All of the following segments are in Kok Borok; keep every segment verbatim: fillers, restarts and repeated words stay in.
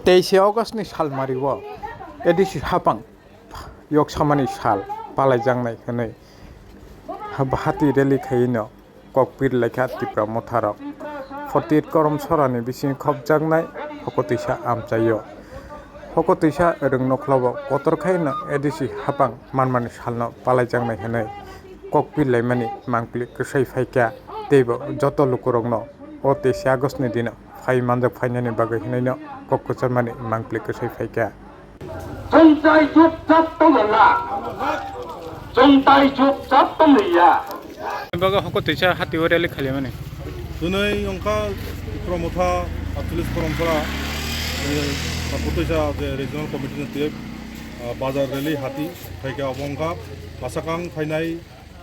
Teise August ni salmari o A D C hapang yoksamani sal palaijaknai hwnwi hati rally khaiwi no kok pir laikha Tipra Motha rok. Forty eight Korom Sora ni bising khopjaknai Hokotwisa amchaio. Hokotwisa rwng nokhlao kotor khai no A D C hapang manmani salno palaijaknai hwnwi kok pir laimani mangpili kwsai phaikha teibo joto lukurokno o teise August ni dino phai manjak phainani bagwi hwnwi no kok kwcharmani mangpili kwsai phaikha. Chwng tai chupchap tongwlak. Chwng tai chupchap tonglia. Bago hoko twisa hati o rally khailaimani. Twnwi wngkha Tipra Motha atchollish Korom Sora, eh, Hokotwisa je regional committee ni twi, ah, bazar rally hati phaikha obo wngkha bwsakang phainai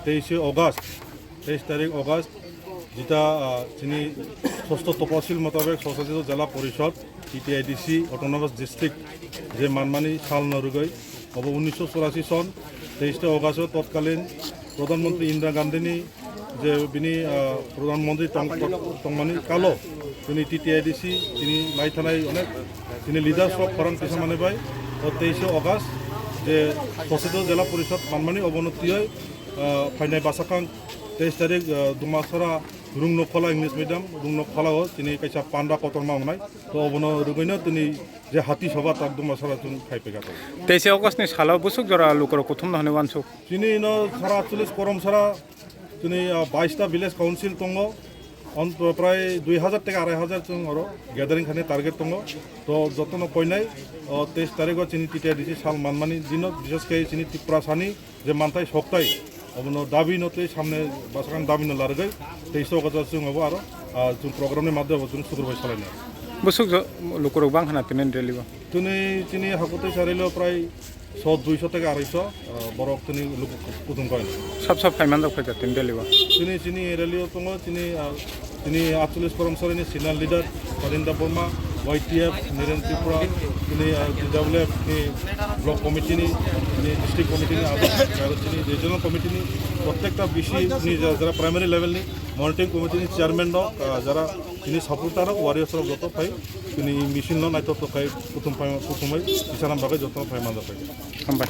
teise August, teis tarik August, jeta, ah, chini sosto topasil motabek Swsajito Jela Porishod, T T I D C, Autonomous District, je manmani salno rwgwi, obo unisho churasi son, teis ta August o totkalin Pradhan Mantri Indira Gandhi ni je bini, ah, Pradhan Mantri tong-, tong-, tongmani kalo, chini T T I D C, chini lai thanai onek, chini leaders rok khorang tisa mani bai, o teis August, je Swsajito Jela Porishod manmani obono twiwi, ah, phainai bwsakang teis tarik, ah, Dumasara Rungno Khola English Medium, Rungno Khola o chini kaisa panda kotorma wngnai. To obono rwgwino tini je hati soba tak Dumasara chwng khai pegata. Teise August ni salo busuk jora lukurok kuthumno hwnwi wansuk. Chini ino sara atchollish Korom Sora, chini, ah, bais ta village council tongo. On prai dui hajar tei arai hajar chwng oro gathering khaina target tongo. To jotono koinai, o, teis tarik o chini T T I D C sal manmani dino, bishesh khe chini Tiprasani je manthai soktai, obono dabi no tei samne bwsakang dabi no larwgwi teis August o chwng obo aro, ah, chwng program ni madhyamo chwng sukur bai salainai. Busuk jo-, lukurok bang khana tini rally o. Tini chini Hokotwisa rally o prai so duiso tei arai so, ah, borok tini luku kuthum koi. Sab sab phai manjak phaikha tini rally o. Chini, chini rally o tongo, chini, ah, chini atchollish Korom Sora ni senior leader Padin Debbarma, Y T F, Niren Tripura, chini, ah, G W F ni block committee ni, chini district committee ni, aro, aro chini regional committee ni, prottekta B C ni ja-, jara primary level ni monitoring committee ni chairman rok, ah, jara chini supporter rok, warriors rok joto phai, chini misil no naithok tok khai kuthum phai, kuthumwi kisa nam bagwi joto phai manjak phai. Hambai.